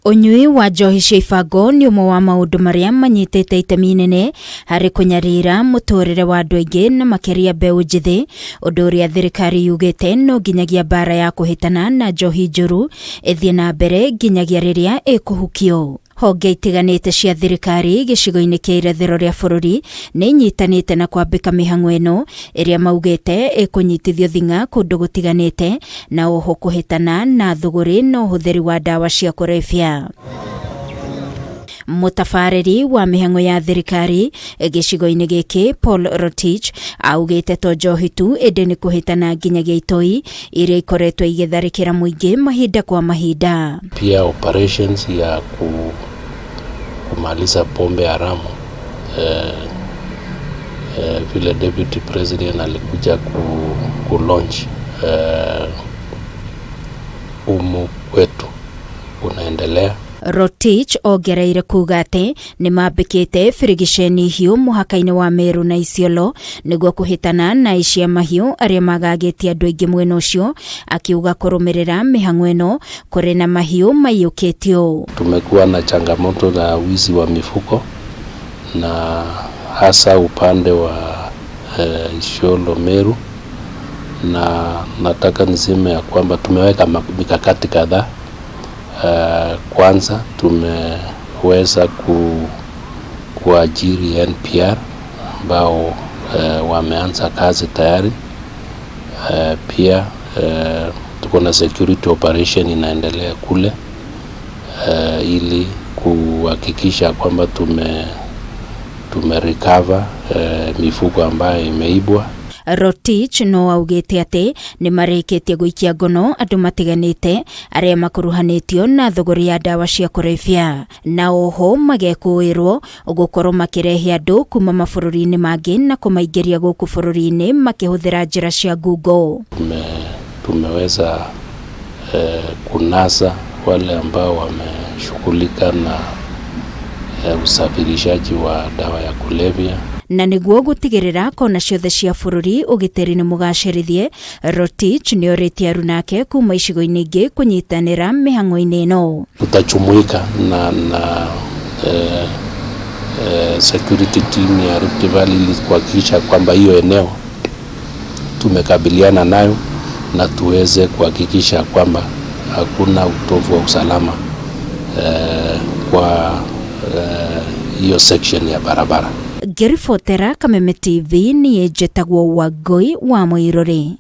Ũnyui wa njohi cia ibango nĩ ũmwe wa maũndũ marĩa manyitĩte itemi inene harĩ kũnyarira mũtũrĩre wa andũ aingĩ na makĩria mbeũ njĩthĩ, ũndũ ũrĩa thirikari yugĩte no nginyagia mbara ya kũhĩtana na njohi njũru ĩthiĩ na mbere nginyagia rĩrĩa ĩkũhukio. Honge itiganĩte cia thirikari gĩcigo-inĩ kĩa irathĩro rĩa bũrũri nĩ inyitanĩte na kwambĩka mĩhang'o ĩno ĩrĩa maugĩte ĩkũnyitithio thing'a kũndũ gũtiganĩte na oho kũhĩtana na thũgũrĩ na ũhũthĩri wa ndawa cia kũrebia. Mũtabarĩri wa mĩhang'o ya thirikari gĩcigo-inĩ gĩkĩ Paul Rotich augĩte to njohi tu ĩndĩ nĩ kũhĩtana nginyagia itoi iria ikoretwo igĩtharĩkĩra mũingĩ mahinda kwa mahinda. Pia operations ya kumaliza pombe haramu vile Deputy President alikuja ku launch humu kwetu unaendelea. Rotich ongereire kuga atĩ nĩ mambĩkĩte birigiceni hiũ mũhaka-inĩ wa Meru na Isiolo nĩguo kũhĩtana na aici a mahiũ arĩa magagĩtie andũ aingĩ mwena ũcio, akiuga kũrũmĩrĩra mĩhang'o ĩno kũrĩ na mahiũ maiyũkĩtio. Tumekuwa na changamoto za wizi wa mifugo na hasa upande wa Isiolo Meru, na nataka niseme ya kwamba tumeweka mikakati kadhaa. Kwanza tumeweza kuajiri NPR ambao wameanza kazi tayari. Pia tuko na security operation inaendelea kule ili kuhakikisha kwamba tume recover mifugo ambayo imeibwa. Rotich no augĩte atĩ nĩ marĩkĩtie gũikia ngono andũ matiganĩte arĩa makuruhanĩtio na thũgũrĩ ya ndawa cia kũrebia, na oho magekũĩrwo gũkorwo makĩrehe andũ kuma mabũrũri-inĩ mangĩ na kũmaingĩria gũkũ bũrũri-inĩ makĩhũthĩra njĩra cia ngungo. Tumeweza kunasa wale ambao wameshughulika na usafirishaji wa dawa ya kulevya. Na nĩguo gũtigĩrĩra kona ciothe cia bũrũri ũgitĩri nĩ mũgacĩrithie, Rotich nĩ orĩtie arunake kuma icigo-inĩ ingĩ kũnyitanĩra mĩhang'o-inĩ ĩno. Tutajumuika na security team ya Rift Valley ili kuhakikisha kwamba hiyo eneo tumekabiliana nayo na tuweze kuhakikisha kwamba hakuna utovu wa usalama kwa hiyo section ya barabara. Ngĩribotera Kameme TV niĩ njĩtagwo Wangũi wa Mũirũrĩ.